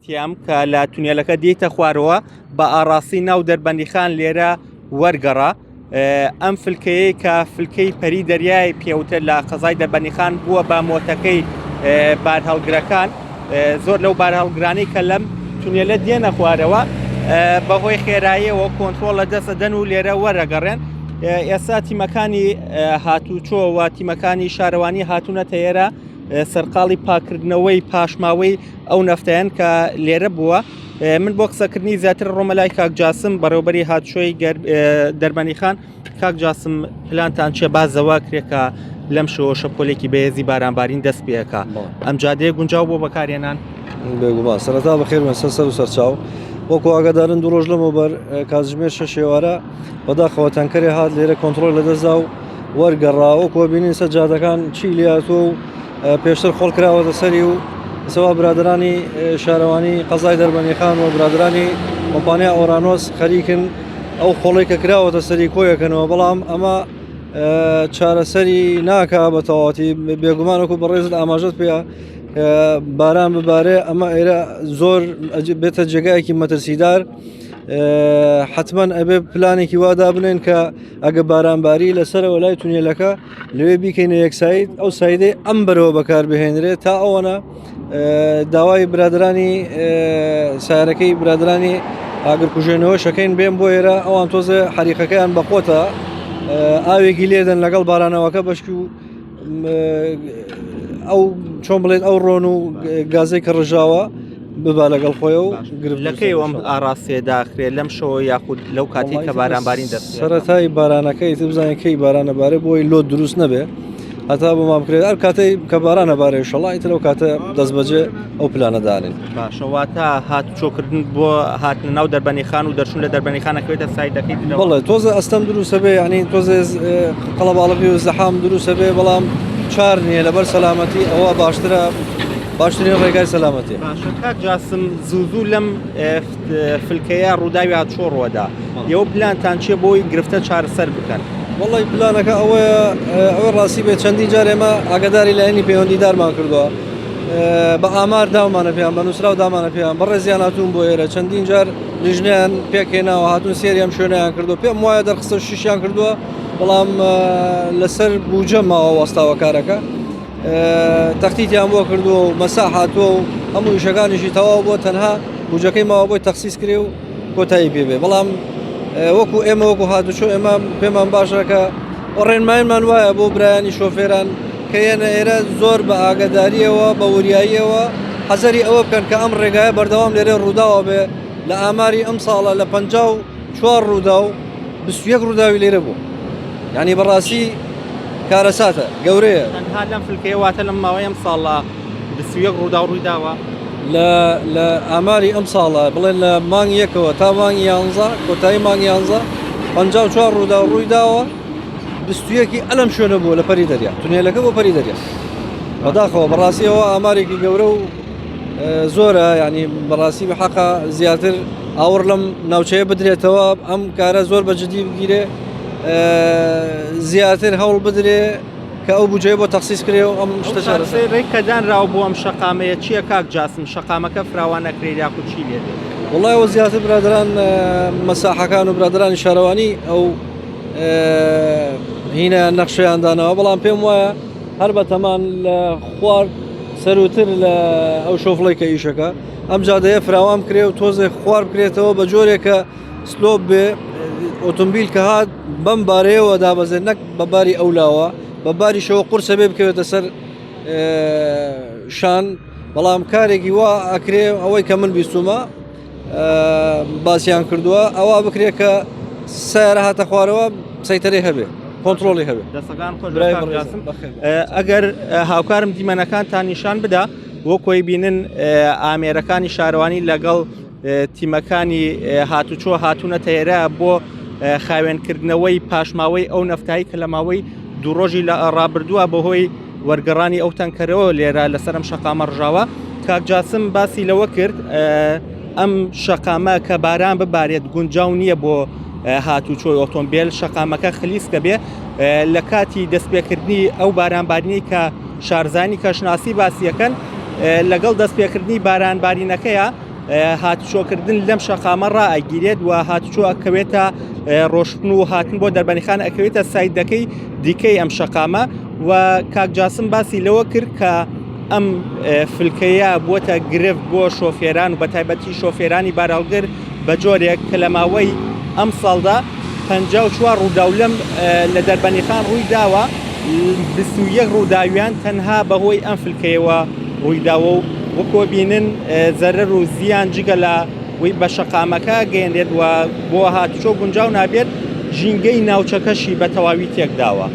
تیام کە لە تونێلەکە دێیتە خوارەوە بە ئاڕاستی ناو دەربەندیخان لێرە وەرگەڕا. ئەم فلکەیەی کە فلکەی پەری دەریای پێوتر لە قەزای دەربەندیخان بووە بە مۆتەکەی بارهەڵگرەکان زۆر لەو بارهەڵگرانەی کە لەم تونێلە دێنە خوارەوە بەهۆی خێراییەوە کۆنترۆڵ لە دەست دەدەن و لێرە وەرەگەڕێن ئێستا تیمەکانی هاتوچۆ و تیمەکانی شارەوانی هاتوونەتە ئێرە سەرقاڵی پاکردنەوەی پاشماوەی ئەو نەفتەیەن کە لێرە بووە من بۆ قسەکردنی زیاتر ڕۆمە لای کاک جاسم بەڕێوبەری هاتوچۆی دەربەنیخان کاک جاسم پلانتان چێ بازەوە کرێکە لەم شەوە شەپۆلێکی بەهێزی بارانبارین دەست پێەکە ئەم جادەیە گونجاو بۆ بەکارێنان بێگومان سەرەتا بەخێر بن سەر سەر و سەرچاو وەکو ئاگادارن دوو ڕۆژ لەمەوبەر کاتژمێر شەش ئێوارە بەداخەوە تەنکەرێ هات لێرە کۆنتڕۆڵ لەدەستدا و وەرگەڕا وەکو بینین سەر جادەکان چی لێهاتووە و پێشتر خۆڵ کراوەتە سەری و سەوا برادرانی شارەوانی قەزای دەربەنیخان و برادرانی کۆمپانیا ئۆرانۆس خەریکن ئەو خۆڵی کە کراوەتە سەری کۆیەکەنەوە بەڵام ئەمە چارەسەری ناکا بە تەواوەتی بێگومان وەکو بەڕێزت ئاماژەت پێ باران ببارێ ئەمە ئێرە زۆر بێتە جێگایەکی مەترسیدار حتمما ئەبێ پلانێکی وادا بنێن کە ئەگە بارانباری لەسەرەوە لای تونێلەکە لەوێ بیکەینە یەک side ئەو side ەی ئەم بەرەوە بەکار بهێنرێت تا ئەوەنە داوای برادرانی سارەکەی برادرانی ئاگرکوژێنەوە شەکەین بێن بۆ ئێرە ئەوان تۆزێ حەریقەکەیان بەخۆتە ئاوێکی لێدەن لەگەڵ بارانەوەکە بەشک و ئەو چۆن بڵێت ئەو ڕۆن و گازێک کە ڕژاوە ببا لەگەڵ خۆی و گرفتەکەی ئەم ئاراستەیە داخرێت لەم شەوە یاخود لەو کاتی کە بارانبارین دەست سەرەتای بارانەکەی تر بزانین کەی بارانە بارێ بۆی لۆ دروست نەبێ هەتا بۆمان بکرێت هەر کاتەی کە بارانە بارێ شەڵا ئیتر ئەو کاتە دەستبەجێ ئەو پلانە دانێن. باشە واتە هاتوچۆکردن بۆ هاتنە ناو دەربەنیخان و دەرچوون لە دەربەنیخان ئەکەوێتە side ەکەی ترەوە؟ بەڵێ تۆزێ ئەستەم دروستە بێ یعنی تۆزێ قەڵەباڵغی و زەحام دروستە بێ بەڵام چار نییە لەبەر سەلامەتی ئەوە باشترە باشترین ڕێگای سەلامەتی. باشە کاک جاسم زوو زوو لەم فلکەیە ڕووداوی هاتوچۆ ڕووەدا ئێوە پلانتان چییە بۆی گرفتە چارەسەر بکەن؟ وەڵی پلانەکە ئەوەیە ئەوەی ڕاستی بێت چەندین جار ئێمە ئاگاداری لایەنی پەیوەندیدارمان کردووە بە ئامار داومانە پێیان بە نووسراو دامانە پێیان بەڕێزیان هاتوون بۆ ئێرە چەندین جار لیژنەیان پێکهێناوە هاتوون سێری ئەم شوێنیان کردو پێم وایە دەرخستە شیشیان کردووە بەڵام لەسەر بوجە ماوە وەستاوە کارەکە تەختیتیان بۆ کردووە و مەسا هاتووە و هەموو ئیشەکانیشی تەواو بۆ تەنها بوجەکەی ماوە بۆی تەخسیس کرێ و کۆتایی پێ بێ بەڵام وەکو ئێمە وەکو هاتوچۆ ئێمە پێمان باشە کە ڕێنمایمان وایە بۆ برایانی شۆفێران کە یەنە ئێرە زۆر بە ئاگاداریەوە بە وریاییەوە حەزەری ئەوە بکەن کە ئەم ڕێگایە بەردەوام لێرە ڕووداوە بێ لە ئاماری ئەم ساڵە لە 54 ڕوودا و 21 ڕووداوی لێرە بوو یعنی بەڕاستی کارەساتە گەورەیە. تەنها لەم فلکەیە واتە لەم ماوەی ئەم ساڵە 21 ڕووداو ڕووی داوە؟ لە لە ئاماری ئەم ساڵە بڵێن لە مانگ یەکەوە تا مانگ یانزە کۆتایی مانگ یانزە 54 ڕووداو ڕووی داوە 21 ئەلم شوێنە بووە لە پەری دەریا تونێلەکە بۆ پەری دەریا بەداخەوە بەڕاستیەوە ئامارێکی گەورە و زۆرە ینی بەڕاستی بە حەقا زیاتر ئاوڕ لەم ناوچەیە بدرێتەوە ئەم کارە زۆر بە جدی بگیرێ زیاتر هەوڵ بدرێ کە ئەو بجێ بۆ تەخسیس کرێ و ئەم شتە چارەسەر ڕێک کە دانراوە بۆ ئەم شەقامەیە چییە کاک جاسم شەقامەکە فراوان نەکرێت یاخود چی لێ دێت؟ وڵای ئەوە زیاتر برادران مەساحەکان و برادرانی شارەوانی ئەو هینە نەخشەیان داناوە بەڵام پێم وایە هەر بە تەمان لە خوار سەروتر لە ئەو شۆفڵی کە ئیشەکە ئەم جادەیە فراوان بکرێ و تۆزێ خوار بکرێتەوە بە جۆرێک کە slope بێ ئۆتۆمبیل کە هات بەم بارەیەوە دابەزێت نەک بە باری ئەولاوە بە باریشەوە قورسە بێ بکەوێتە سەر شان بەڵام کارێکی وا ئەکرێ ئەوەی کە من بیستومە باسیان کردووە ئەوە بکرێت کە سیارە هاتە خوارەوە سەیتەرەی هەبێ کۆنتترۆلی هەبێ دەسەکان خۆش ئەگەر هاوکارم دیمەنەکانتان نیشان بدا بۆ کۆی بینن ئامێرەکانی شارەوانی لەگەڵ تیمەکانی هاتوچۆ هاتوونەتە ئێرە بۆ خاوێنکردنەوەی پاشماوەی ئەو نەفتایی کە لە ماوەی دوو ڕۆژی لە ڕابردووە بەهۆی وەرگەڕانی ئەو تەنکەرەوە لێرە لەسەر ئەم شەقامە ڕژاوە کاک جاسم باسی لەوە کرد ئەم شەقامە کە باران ببارێت گونجاو نییە بۆ هاتوچۆی ئۆتۆمبیل شەقامەکە خلیسکە بێ لە کاتی دەستپێکردنی ئەو بارانبارینەی کە شارزانی کەشناسی باسیەکەن لەگەڵ دەستپێکردنی بارانبارینەکەیە. هاتوچۆکردن لەم شەقامە ڕائەگیرێت و هاتوچۆ ئەکەوێتە ڕۆشتن و هاتن بۆ دەربەنیخان ئەکەوێتە سایدەکەی دیکەی ئەم شەقامە و کاک جاسم باسی لەوە کرد کە ئەم فلکەیە بووەتە گرفت بۆ شۆفێران و بە تایبەتی شۆفێرانی بارهەڵگر بە جۆرێک کە لە ماوەی ئەم ساڵدا 54 ڕووداو لەم لە دەربەنیخان ڕووی داوە 21 ڕووداویان تەنها بەهۆی ئەم فلکەیەوە ڕوویداوە و وەکۆ بینن زەرەر و زیان جگە لە وی بە شەقامەکە گەیەنرێت و بۆ هاتوچۆ گونجاو نابێت ژینگەی ناوچەکەشی بە تەواوی تێکداوە.